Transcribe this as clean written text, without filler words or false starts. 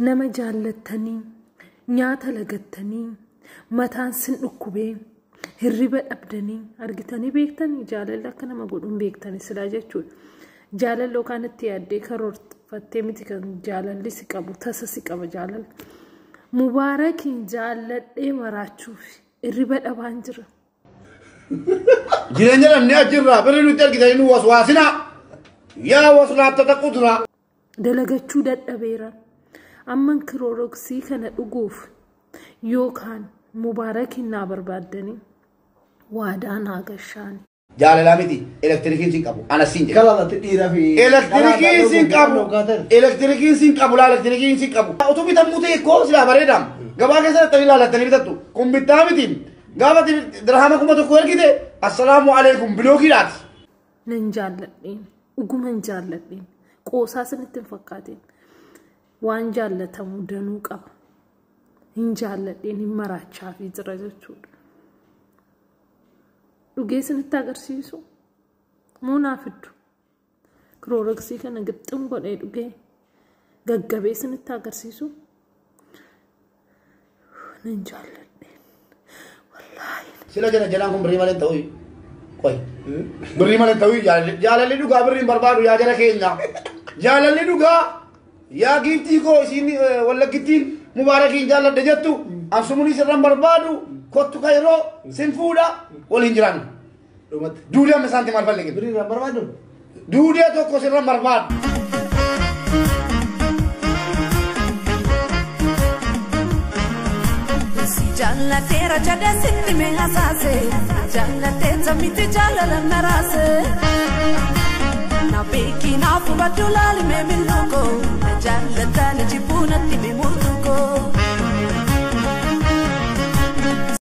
Nama jaallattanii nyaata lagattanii mataan sin dhukkubee hirriba dhabdanii argitanii beektanii jaalalli akka nama godhuun beektanii silaa jechuudha. Jaalalli yookaan itti yaaddee karoorfattee miti kan jaalalli si qabu tasa si qaba jaalalli. Mubaarakiin jaalladhee maraachuuf hirriba dhabaan jira. Jireenya dhabnee achirraa birri nutti argitanii nu waswaasinaa. Yaa waslaattota quduraa. Dalagachuu dadhabeera. Amman kirooroksii kana dhuguuf yookaan Mubaarakiin naa barbaaddanii waadaa naa gashaani. Jaalalaa miti elektirikiin sin qabu ana sin jedhe. Kalalatti dhiiraa fi Elektirikiin sin qabu. Elektirikiin sin qabu laa elektirikiin sin qabu. Utuu bitamuu ta'e koo silaa bareedaam. Gabaa keessa dhattanii ilaalattanii bitattu. Kun bittaa miti. Gaafa dirhama 1000 ergite assalaamu alaikum bilookiidhaati. Nan jaalladheen dhuguman jaalladheen qoosaa isinitti hin fakkaatin waan jaallatamu danuu qaba. Hin jaalladheen hin maraachaafii jira jechuudha. Dhugee isinitti agarsiisu moo naa fiddu? Kirooroksii kana gixxim godhee dhugee gaggabee isinitti agarsiisu nan jaalladheen wallaahi. Sila jala jalaan kun birrii malee hin ta'u. Qoy. Birrii malee hin ta'u jaalalli. Jaalalli dhugaa birrii hin barbaadu yaa jara keenya. Jaalalli dhugaa yaa giiftii koo isiin wallaggittiin Mubaarakiin jaalladha jettu ansumuun sirran barbaadu kottu kayroo sin fuudha waliin jiraanna. Dhumatti. Duudee amma isaanti maal falligin? Birrii irraan barbaadu? Duudee tokko sirran barbaadu. Si jaallateera jedhee sitti mee hasaase jaallateeta miti jaalala na raase. Na beeki naaf hubadhu laali mee mil'uu koo na jaallataan jibbuu na